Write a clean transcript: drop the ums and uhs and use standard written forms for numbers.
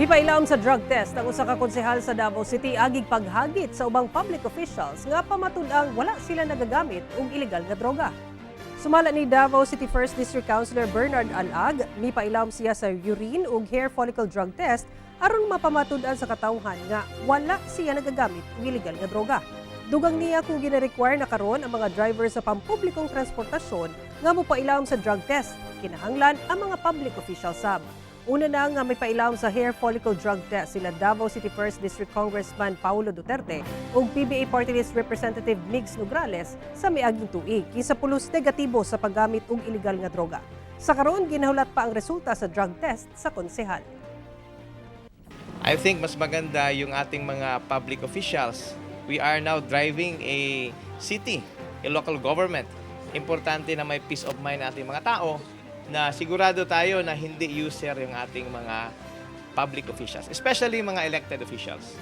Mipailawom sa drug test ang usa ka konsehal sa Davao City agig paghagit sa ubang public officials nga pamatud-ang wala sila nagagamit og ilegal nga droga. Sumala ni Davao City First District Councilor Bernard Al-ag, mipailawom siya sa urine ug hair follicle drug test aron mapamatud-an sa katawhan nga wala siya nagagamit og ilegal nga droga. Dugang niya kung gina-require na karon ang mga driver sa pampublikong transportasyon nga mopailawom sa drug test, kinahanglan ang mga public official sab. Una na nga may pailawom sa hair follicle drug test sila Davao City First District Congressman Paulo Duterte ug PBA Party List Representative Migs Nograles sa miaging tuig kinsa pulos negatibo sa paggamit og ilegal nga droga. Sa karon, ginahulat pa ang resulta sa drug test sa konsehal. I think mas maganda yung ating mga public officials. We are now driving a city, a local government. Importante na may peace of mind ating mga tao na sigurado tayo na hindi user yung ating mga public officials, especially mga elected officials.